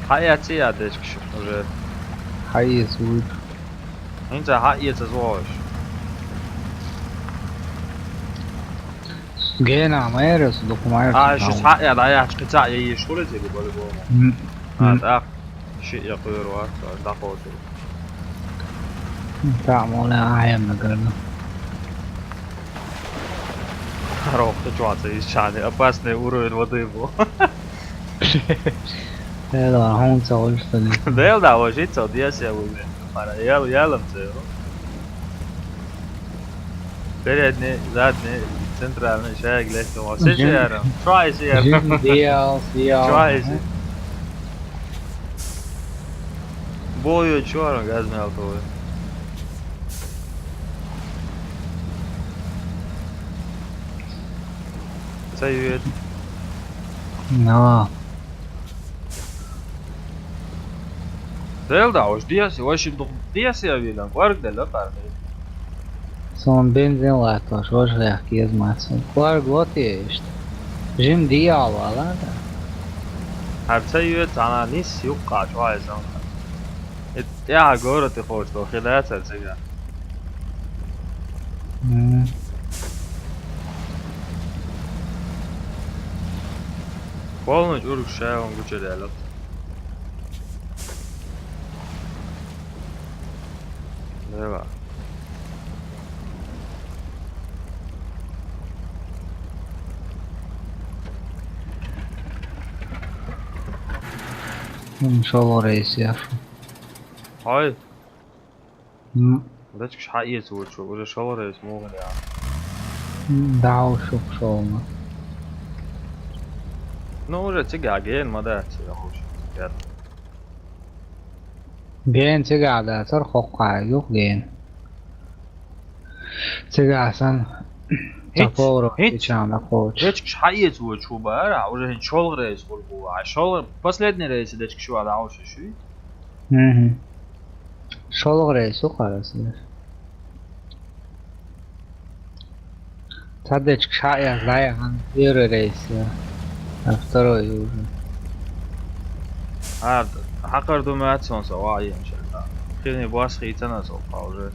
Хьаэций а дечкаш уже. Хьаэц вуьйцу. ХӀинца хьаэца зош. Гена, майрас, дукха майрас. А, шу хьаэла, а, яхаш кхин цхьаъ яйиш хуьлу цига, по-любому. М. А, М. тӀаккха шиъ я кхуьйр вац, дӀакхочур. Тамола аем нагарна. Рохта чуаца изчани, опасный уровень воды был. Эла, хьун ца гӀуш тани. Дел да, вожи ца, диас я вуйме. Пара, ял, ялам ца, йо. Передний, задний, центральный, шаьрга, легкий, ва. Все Жим-, шаьрам. Try шаьрам. Жим, диал, диал. Try шаьрам. Бою чором газ мел твой. Ца юет. Но. Зел да, уж диаси, уж шим дух диаси авилан, кӀварг делла паргӀи. Сон бензин латтош, уж гӀяхкиз мацун. КӀварг лотиешт. Жим диал вала да. Гьар ца юе цана нис юкъа чуайсан. Ит тя город и хоч то хида цар цега. Мм. Полный чург шаун гучер ялат. Дева. М, шолгӀа рейс яху. Гьай. М. Дачкаш хьаэц вочу, уже шолгӀа рейс мугъли а. М, дав шух шолгӀа. Ну, уже цига ген ма дац, я лучше. Я. Ген цига дацар хоккха юх ген. Цига сан. Ит, Тапора ит. Ичана хоч. Дачкаш хьаэц вочу бара, уже шолгӀа рейс хул бу. А шолгӀа, последний рейс дачкаш ва дав шуй. Мгм. ШолгӀа рейс у къарасинаш. Цадечка шаъя лайгӀан первый рейс, а второй уже. Гьар хӀакъар ду мацун са ваъ ен шайта. Хирни бас хитана со уже.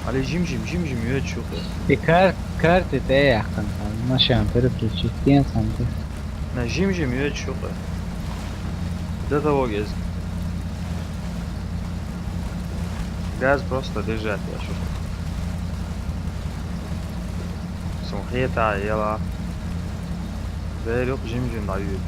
Али жим-жим, жим-жим йоч шухе. И кар-, карты те яхын, машин переключить кен санты. На жим-жим йоч шухе. До того гез. Газ просто держать я шухе. Сумхета ела. Берёк жим-жим даю.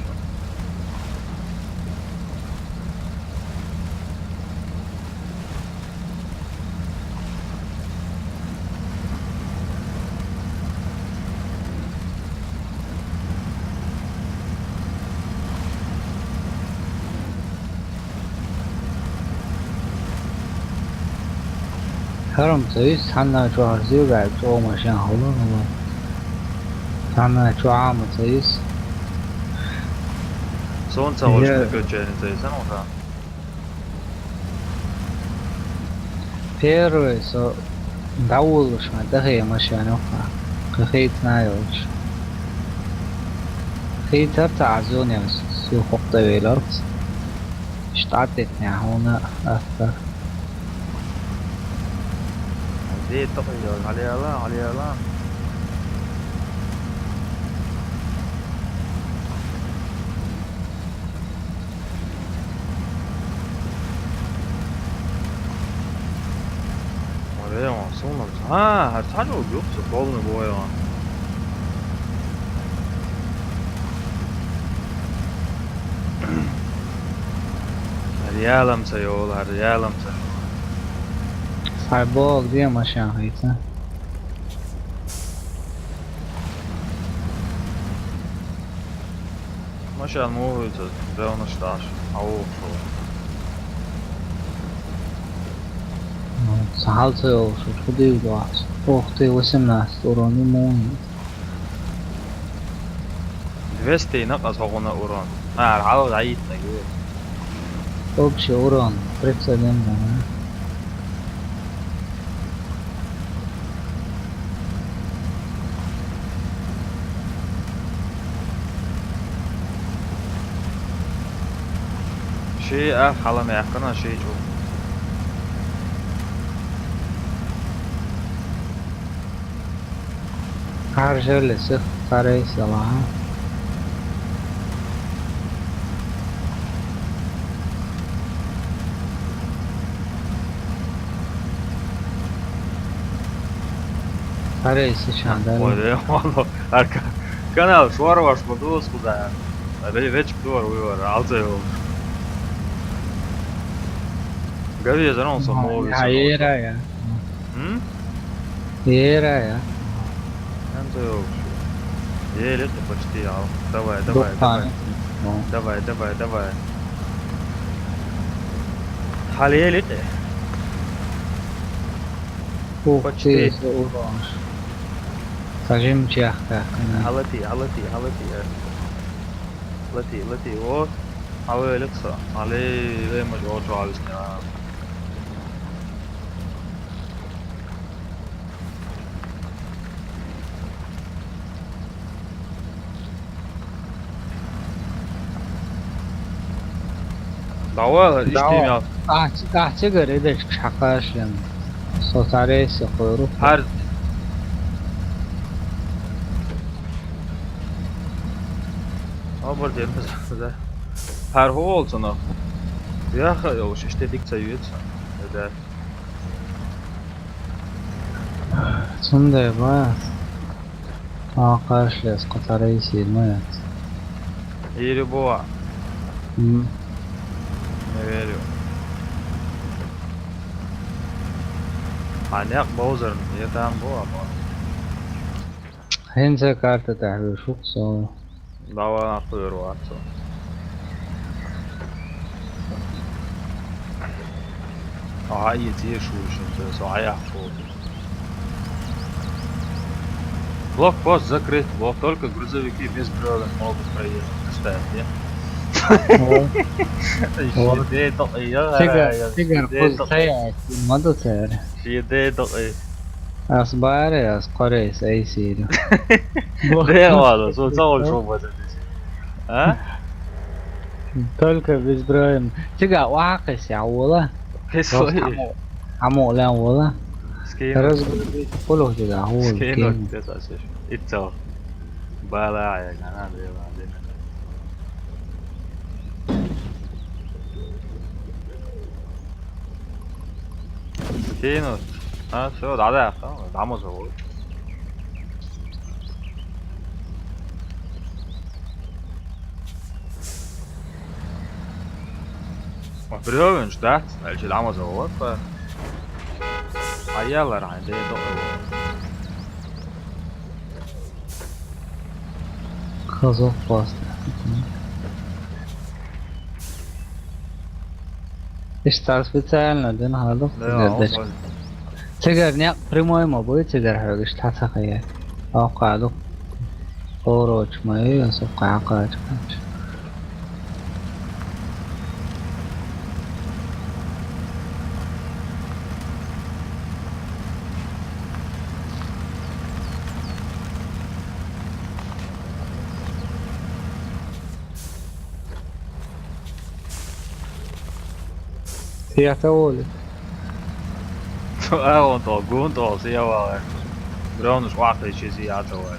Харам цаис, цхьанна чохь зилгай чӀогӀа машен хьалур хьуна. Цхьанна чохь Ӏама цаис. Сон ца ваш Я- мегачайна цаис, а ну-ха. Первый со дӀавуллуш ма тӀехе машен юккъа. Кхы хийцна йолуш. Хийцар ца Ӏазонеш, су хоккъе веларц. ШтӀа тӀетнехь хьуна атта. Де токъийо, гьалияла, гьалияла. Ма регӀун, суна. А, хӀара цхьа жо юкъ со полный бу вайгӀан. ХӀара ялам ца йолу, хӀара ялам ца йолу. Схьайболу де машен хийца. Машен муха вуьйцу, девнаш даш, хьан вухуш ву? Ну, ца хьал ца йолуш, хӀу дийр ду ахь? Ох ты, восемнадцать урон, и муха. Двести накъа согӀуна урон. А, хьалха дӀайитнаг ву. Общий урон тридцать один, да. Ши а хьала мехкана ши чу. Харжали сих царайсала. Царайси шандали. Ой, де, мало. Арка. Канал шуар ваш будус куда. Ре-, речк дуар уйвар, алза йол. Гави зарон со мол. Ера я. М? Ера я. Янза йогуш. Еле ты почти ал. Давай, давай, давай. Духтан. Ну. Давай, давай, давай. Хьал еле ты. Ух, почти. Ты, урош. Пожим чех как. Хьалати, хьалати, хьалати. Лати, лати, вот. Хьавеликса. Али, вемаш очу алисна. Давай, давай. Иштимал. Ахчи, ахчи гори деш шакаш ям. Сотарес хойру. Хар. Абар дермез да. Хар холцана. Яха, ёш, иштедик цаюц. Да. Цундай ба. А, кашлес, катарейси, мэ. Ири буа. М. Не верю. А, не, Боузер, не там буа, буа. Хенца карта тахвишук со. Давай нахуй рваться. Ага, и те шушим, то есть, а я шел. Блокпост закрыт, блок только грузовики без бревен могут проехать. Представь, нет? Вот. Сидеть, я, Тигр, я, тигр, сидеть, кузтая, мадуцер. Сидеть, Ас баари, ас къарайс айсири. Де ладно, со цагъал шоу базар десири. А? Только без броем. Тига вахис я вола. Кес вахис? Аму, аму лен вола. Скин. Разгрузить. Полох тига, вола. Скин, скин. Кес асеш. Иццал. Бала ая, гана, де, ладно. Кинут. А, всё, да, да, да, дамо зовут. Брёвен ждать, дальше дамо зовут, а я ларан, де, до. Казах паста. Иштта специально дин хадук. Да, тигар деш. Цигар няк прямой ма буй, цигар хагиш тата хая. Акъадук. Ороч ма ю, су къакъач къач. Сиятаули. Эгъунтӏал, гунтӏал, сиявалар. Граундуш вахъайчи сиятаули.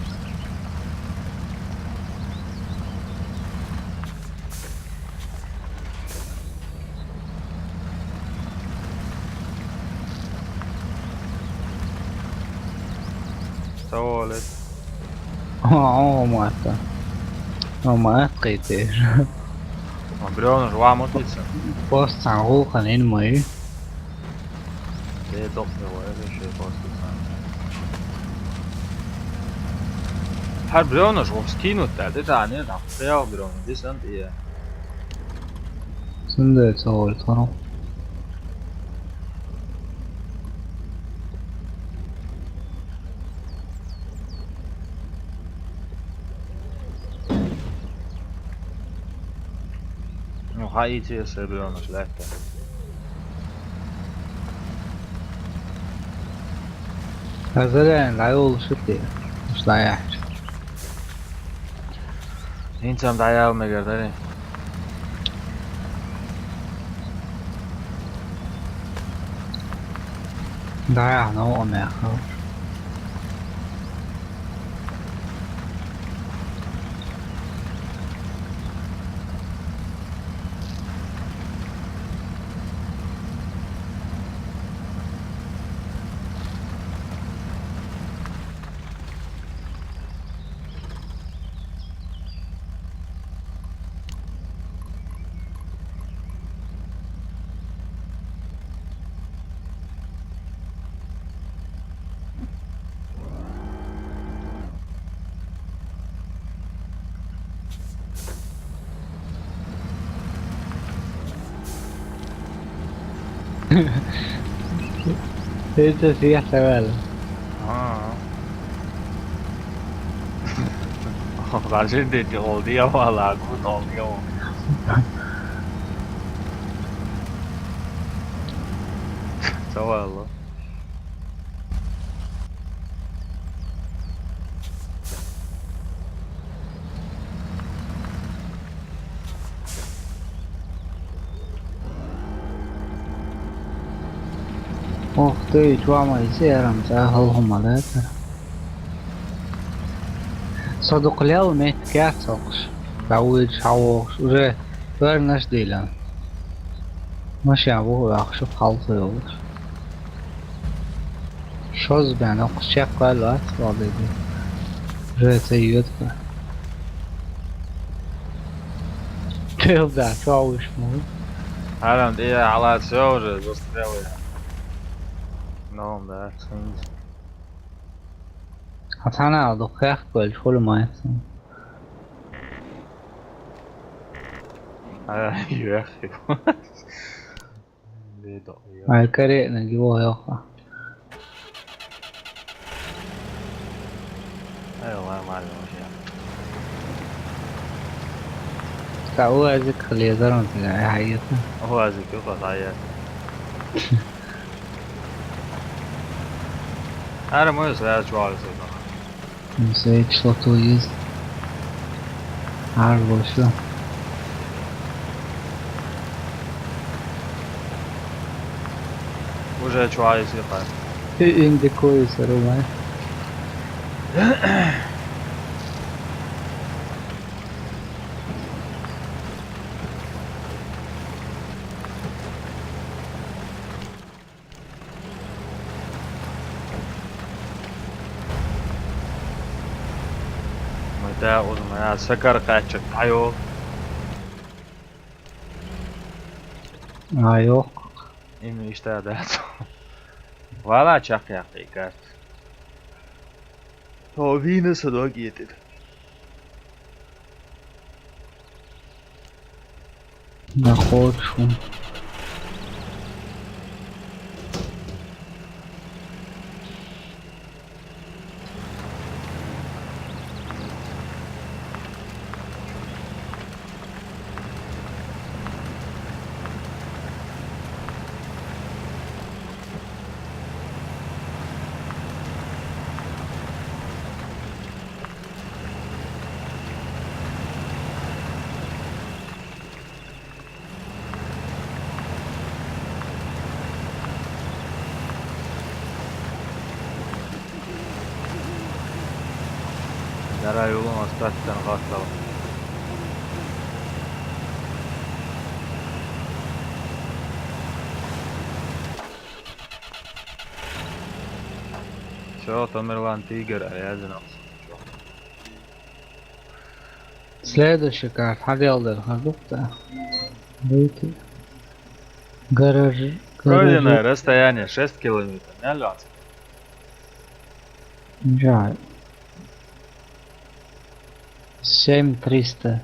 Саволет. О, о, мата. О, мат къите. А брёвна жва мотица. Пост сангул ханин май. Де док не вай, де шей пост сан. Хар брёвна жва скинут да, де да не да. Прял брёвна, де сан да. Сунда это ой, тхоро. Ну, хаити, если берём, шляпка. Азарян, лайол шути. Шлая. Инсам даял мегер дари. Даял, но он яхал. Ese sí, hasta vale. Ah. Ладжин дети олдия вала, гуд олдия вала. Цавало. Ух ты, чуама исе ярам, за холхумалетар. Содуклел мет кяцокш. Да уйд шавокш. Уже вернаш дилан. Машин ву ахшу халсу йолш. Шоз бен окш чек калат валдеди. Уже це йодка. Тел да, чуауш му. Харам, ди ала всё уже, застрял я. Ну да, цинз. Хатана, дохях кол, школе майсан. А, юях. Ледо, я. Ай, каре, на гиво, яха. Ай, нормально вообще. Та у азик хлезарон тига, ай, хаййата. У азик, у хаййата. Ара, мы сразу чуали сюда. Мусей число то есть. Ар больше. Уже чуали сюда. И индикуй сарумай. Мата узма, я сакар качак, айо. Айо. Им иштада. Вала чак якы карт. То вина садок етит. Находшу. Дара юлун остатдан катлау. Всё, Тамерлан, тигр, а я знал. Следующий кар, хагелдер, хагукта. Выйти. Гараж. Пройденное расстояние шесть километров. Не лёд. Жаль. Семь триста.